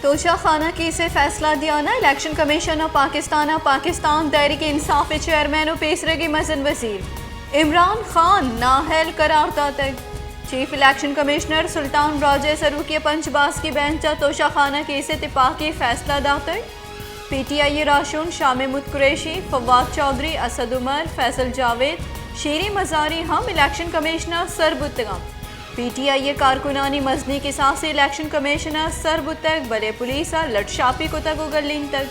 توشہ خانہ کیس ءِ فیصلہ دیان ءَ الیکشن کمیشن آف پاکستان ءَ پاکستان تحریک انصاف ءِ چیئرمین ءُ پیسریگیں مزن وزیر عمران خان نااہل قرار داتگ۔ چیف الیکشن کمشنر سلطان راجہ ءِ سروکی ءَ پنچ باسکی بینچ ءَ توشہ خانہ کیس ءِ تپاکی فیصلہ داتگ۔ پی ٹی آئی ءِ راہشون شاہ محمود قریشی، فواد چوہدری، اسد عمر، فیصل جاوید، شیریں مزاری ہم الیکشن کمیشن ءَ سر بوتگ انت۔ پی ٹی آئی ءِ کارکنانی مزنیں کساسے الیکشن کمیشن ءَ سر بوتگ، بلے پولیس ءَ لٹ شاپی کتگ ءُ گلینتگ۔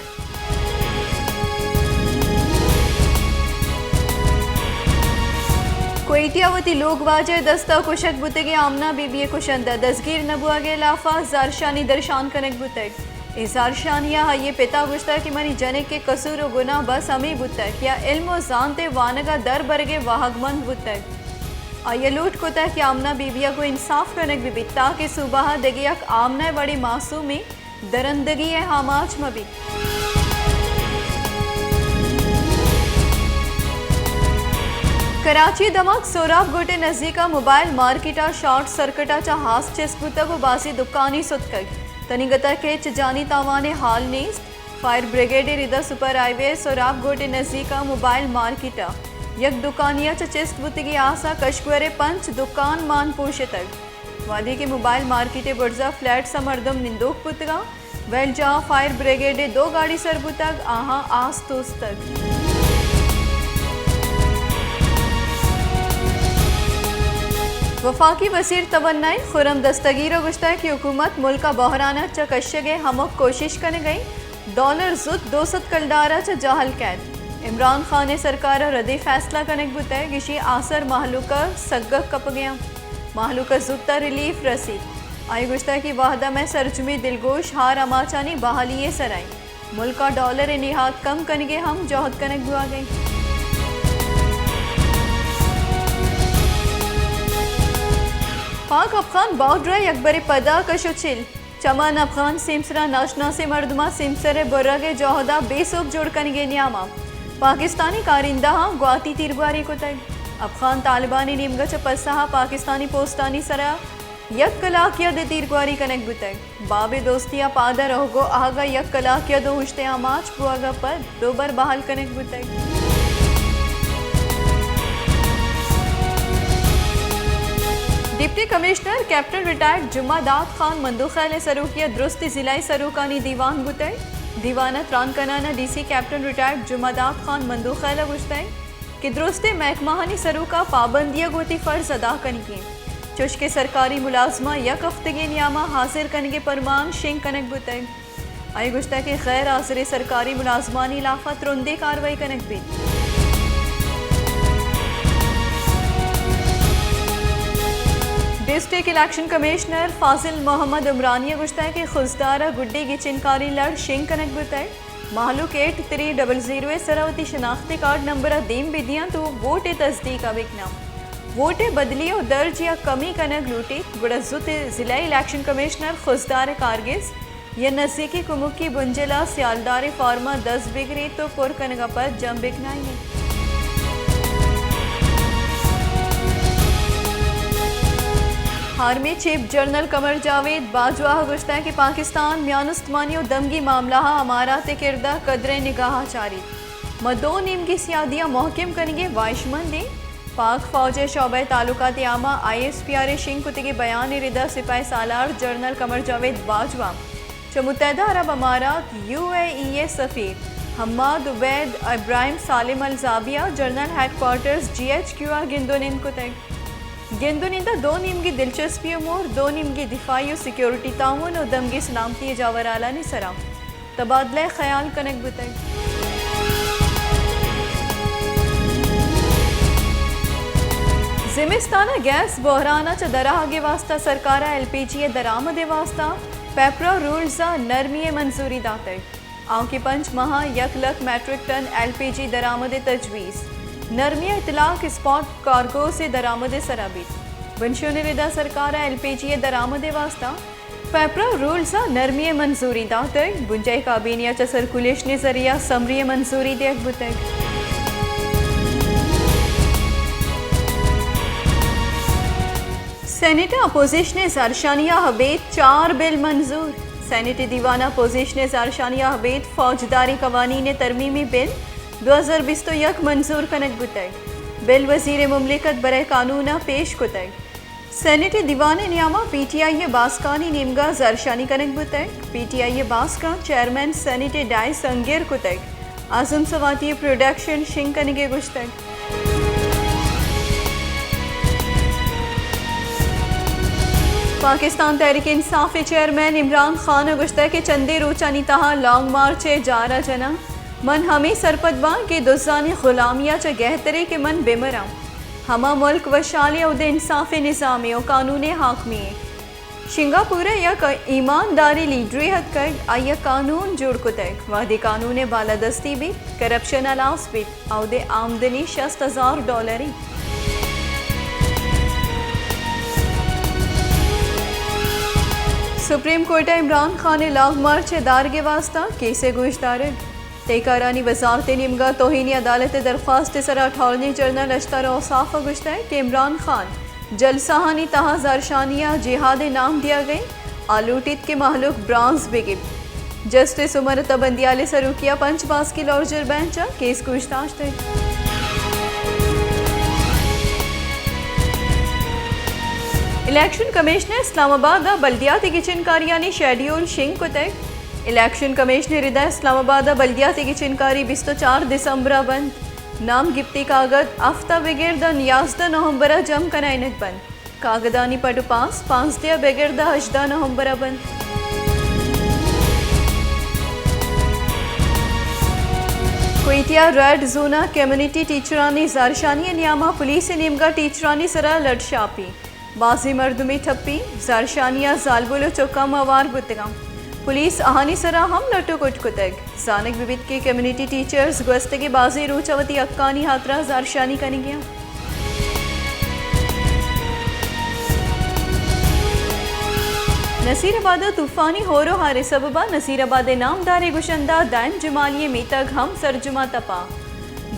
کوئٹہ ءَ وتی لوگ واجہ ءِ دست ءَ کشگ بوتگیں آمنہ بی بی ءِ کشندہ دزگیر نہ بوہگ ءِ ہلاف ءَ زہرشانی درشان کنگ بوتگ۔ اے زہرشانی ءَ آئی ءِ پت ءَ گوشتگ کہ منی جنک ءِ قصور ءُ گناہ بس ہمے بوتگ کہ آ علم ءُ زانت ءِ وانگ ءَ در برگ ءِ واہگ مند بوتگ۔ آئی ءَ لوٹ کتگ کہ آمنہ بی بی ءَ گوں انصاف کنگ بہ بیت تاکہ صوبہ ءَ دگہ یک آمنہ ءِ وڑیں معصومیں درندگی ءِ آماچ مہ بیت۔ کراچی ءِ دمگ سہراب گوٹ ءِ نزیک ءَ موبائل مارکیٹ ءَ شارٹ سرکٹ ءَ چہ آس چست بوتگ ءُ بازیں دکانی ستکگ۔ تنیگتہ کہ ہچ جانی تاوان ءِ حال نیست۔ فائر بریگیڈ ءِ ردا سپر ہائی وے سہراب گوٹ ءِ نزیک ءَ موبائل مارکیٹ ءَ یک دکانی ءَ چہ چست بوتگیں آس ءَ کشگور ءِ پنچ دکان مان پوشتگ۔ وہدے کہ موبائل مارکیٹ ءِ برز ءَ فلیٹس ءِ مردم نندوک بوتگ انت، ویل جاہ ءَ فائر بریگیڈ ءِ دو گاڑی سر بوتگ، آہاں آس توستگ۔ وفاقی وزیر توانائی خرم دستگیر ءَ گوشتگ کہ حکومت ملک ءَ بحران ءَ چہ کشگ ءِ ہمک کوشش کنگ ءَ انت، ڈالر زوت دو سد کلدار ءَ چہ جہل کئیت۔ عمران خان ءِ سرکار ءَ ردیں فیصلہ کنگ بوتگ، گشی آسر مہلوک ءَ سگگ کپگ ءَ انت، مہلوک ءَ زوت ءَ ریلیف رسیت۔ آئی ءَ گوشتگ کہ وہد ءَ مئے سرجمیں دلگوش ہار آماچانی بحالی ءِ سرا انت، ملک ءَ ڈالر ءِ نہاد کم کنگ ءِ ہم جہد کنگ بوہگ ءَ انت۔ پاک افغان بارڈر ءَ یکبرے پدا کش ءُ چل۔ چمن افغان سیمسر ءَ ناشناسیں مردماں سیمسر ءِ برگ ءِ جہد ءَ بے سوب جوڑ کنگ ءِ نیام ءَ پاکستانی کارندہاں گواتی تیرگواری کتگ۔ افغان طالبانی نیمگ ءَ چہ پسہ ءَ پاکستانی پوسٹانی سرا یک کلاک ءَ دے تیرگواری کنگ بوتگ۔ باب دوستی ءَ پاد ءَ روگ ءُ آہگ ءَ یک کلاک ءَ دو ہشت ءِ آماچ بوہگ ءَ پد دوبر بحال کنگ بوتگ۔ ڈپٹی کمشنر کیپٹن ریٹائرڈ جمعہ داد خان مندوخیل ءِ سروکی ءَ درستیں ضلعی سروکانی دیوان بوتگ۔ دیوان ءَ تران کنان ءَ ڈی سی کیپٹن ریٹائرڈ جمعہ داد خان مندوخیل ءَ گوشتگ کہ درستیں محکمہانی سروک ءَ پابندی ءَ گوں وتی فرض ادا کنگی انت، چوش کہ سرکاری ملازماں یک ہفتگے نیام ءَ حاضر کنگ ءِ پرمان شنگ کنگ بوتگ۔ آئی ءَ گوشتگ کہ غیر حاضریں سرکاری ملازمانی ہلاف ءَ ترندیں کاروائی کنگ بیت۔ ڈسٹرکٹ الیکشن کمشنر فاضل محمد عمرانی ءَ گوشتگ کہ خضدار ءَ گڈی گچینکاری لڑ شنگ کنگ بوتگ۔ مہلوک ایٹ تھری ڈبل زیرو ءِ سرا وتی شناختی کارڈ نمبر ءَ دیم بہ دینت ءُ ووٹ ءِ تصدیق ءَ بہ کناں۔ ووٹ ءِ بدلی ءُ درج یا کمی کنگ لوٹیت، گڑا زوت ضلعی الیکشن کمشنر خضدار ءِ کارگس یا نزیکی کمکی بنجل ءَ سیالداریں فارم ءَ دست بگریت ءُ پر کنگ ءَ پد جم بکنائینیت۔ Army chief general Qamar Javed باجوہ ءَ گوشتگ کہ پاکستان میان استمانی ءُ دمگی معاملہ ءَ امارات ءِ کرد ءَ قدریں نگاہ ءَ چاریت۔ ما دو نیمگی سیادی ءَ مہکم کنگ ءِ واہشمند ایں۔ پاک فوج ءِ شعبہ تعلقات عامہ، آئی ایس پی آر، ءِ شنگ کتگیں بیان ءِ ردا سپاہ سالار جنرل قمر جاوید باجوہ چہ متحدہ عرب امارات، یو اے ای، ءِ سفیر Hamad Obaid Ibrahim Salem Alzaabi ءَ general headquarters, G H Q, ءَ گند ءُ نند کتگ۔ گند ءُ نند ءَ دو نیمگی دلچسپی امور، دو نیمگی دفاعی ءُ سیکورٹی تعاون ءُ دمگی سلامتی ءِ جاورھالانی سرا تبادلہ خیال کنگ بوتگ۔ زمستان ءَ گیس بحران ءَ چہ درآہگ ءِ واستہ سرکار ءَ ایل پی جی ءِ درآمد ءِ واستہ پیپرا رولز ءَ نرمی ءِ منظوری داتگ۔ آؤکیں پنچ ماہ ءَ یک لکھ میٹرک ٹن ایل پی جی درآمد ءِ تجویز۔ نرمی ءِ اطلاق اسپاٹ کارگوز ءِ درآمد ءِ سرا بیت۔ بنشون ءِ ردا سرکار ءَ ایل پی جی ءِ درآمد ءِ واستہ پیپرا رولز ءَ نرمی ءِ منظوری داتگ۔ بنجاہی کابینہ ءَ چہ سرکولیشن ءِ ذریعہ سمری ءِ منظوری دیگ بوتگ۔ سینیٹ ءَ اپوزیشن ءِ زہرشانی ءَ ابید چار بل منظور۔ سینیٹ ءِ دیوان ءَ پوزیشن ءِ زہرشانی ءَ ابید فوجداری قوانین ءِ ترمیمی بل دو ہزار بیست ءُ یک منظور کنگ بوتگ۔ بل وزیر مملکت برائے قانون ءَ پیش کتگ۔ سینیٹ ءِ دیوان ءِ نیام ءَ پی ٹی آئی ءِ باسکانی نیمگ ءَ زہرشانی کنگ بوتگ۔ پی ٹی آئی ءِ باسکاں چیئرمین سینیٹ ءِ ڈائس ءَ گیر کتگ۔ اعظم سواتی ءِ پروڈکشن شنگ کنگ ءِ گوشتگ۔ پاکستان تحریک انصاف ءِ چیئرمین عمران خان ءَ گوشتگ کہ چندے روچانی تہا لانگ مارچ ءِ جار ءَ جناں۔ من ہمے سرپد باں کہ دزانی غلامی ءَ چہ گہترے کہ من بہ مراں۔ ہما ملک وشحالے، اود ءَ انصاف ءِ نظامے ءُ قانون ءِ حاکمی ایں۔ سنگاپور ءَ یک ایمانداریں لیڈرے اتکگ، آئی ءَ قانون جوڑ کتگ۔ وہدے قانون ءِ بالادستی بیت، کرپشن ہلاس بیت، اود ءَ آمدنی شست ہزار ڈالر ایں۔ سپریم کورٹ ءَ عمران خان ءِ لانگ مارچ ءِ دارگ ءِ واستہ کیس ءِ گوشدارگ۔ تہکارانی وزارت ءِ نیمگ ءَ توہین عدالت ءِ درخواست ءِ سرا اٹارنی جنرل اشتر اوصاف ءَ گوشتگ کہ عمران خان جلسہانی تہا زہرشانی ءَ جہاد ءِ نام دیگ ءَ ایں، آ لوٹیت کہ مہلوک برانز بہ گیپت۔ جسٹس عمر عطا بندیال ءِ سروکی ءَ پنچ باسکی لارجر بینچ ءَ کیس گوشداشتگ۔ الیکشن کمیشن ءَ اسلام آباد ءَ بلدیاتی گچینکاریانی شیڈیول شنگ کتگ۔ الیکشن کمیشن ءِ ردا اسلام آباد ءَ بلدیاتی گچینکاری بیست ءُ چار دسمبر ءَ بنت۔ نام گپتی کاگد ہفت ءَ بگر داں یازدہ نومبر ءَ جم کنائینگ بنت۔ کاگدانی پٹ ءُ پاس پانزدہ ءَ بگر داں ہژدہ نومبر ءَ بنت۔ کوئٹہ ءَ ریڈ زون ءَ کمیونٹی ٹیچرانی زہرشانی ءِ نیام ءَ پولیس ءِ نیمگ ءَ ٹیچرانی سرا لٹ شاپی۔ بازیں مردمے ٹپی، زہرشانی ءَ زالبول ءُ چکاں ہوار بوتگ اَنت۔ پولیس آہانی سرا ہم لٹ ءُ کٹ کتگ۔ زانگ بہ بیت کہ کمیونٹی ٹیچرز گوستگیں بازیں روچ ءَ وتی حقانی ہاترا زہرشانی کنگ ءَ اَنت۔ نصیر آباد ءَ طوفانی ہور ءُ ہار ءِ سبب ءَ نصیر آباد ءِ نامداریں گشندہ دائم جمالی ءِ میتگ ہم سرجم ءَ تپا۔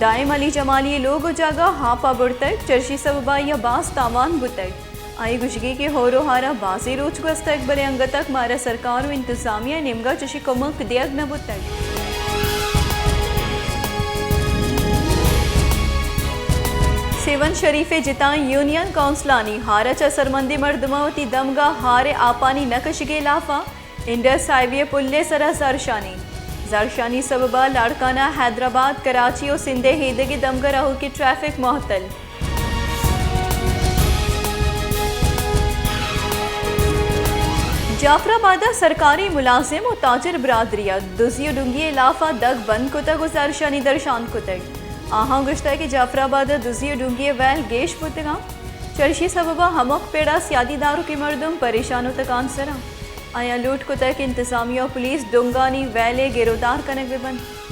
دائم علی جمالی ءِ لوگ ءُ جاگہ آپ ءَ برتگ، چرشی سبب ءَ آئی ءَ باز تاوان بوتگ۔ آئی ءِ گوشگی کہ ہور ءُ ہار ءَ بازیں روچ گوستگ، بلے انگت ءَ مارا سرکار ءُ انتظامیہ ءِ نیمگ ءَ چشیں کمک دیگ نہ بوتگ۔ سیون شریف ءِ جتائیں یونین کونسلانی ہار ءَ چہ سرمندیں مردماں وتی دمگ ءَ ہار ءِ آپانی نہ کشگ ءِ ہلاف ءَ انڈس ہائی وے ءِ پل ءِ سرا زہرشانی۔ زہرشانی سبب ءَ لاڑکانہ، حیدرآباد، کراچی ءُ سندھ ءِ ہیدگہ دمگ ءَ راہوکیں ٹریفک معطل۔ جعفر آباد ءَ سرکاری ملازم ءُ تاجر برادری ءَ دزی ءُ ڈنگی ءِ ہلاف ءَ دگ بند کتگ ءُ زہرشانی درشان کتگ۔ آہاں گوشتگ کہ جعفر آباد ءَ دزی ءُ ڈنگی ءِ ویل گیش بوتگ اَنت۔ چرشی سبب ءَ ہمک پڑ ءَ سیادی داروکیں مردم پریشان ءُ تکانسر اَنت۔ آیاں لوٹ کتگ کہ انتظامیہ ءُ پولیس ڈنگانی ویل ءِ گرودار کنگ بہ بنت۔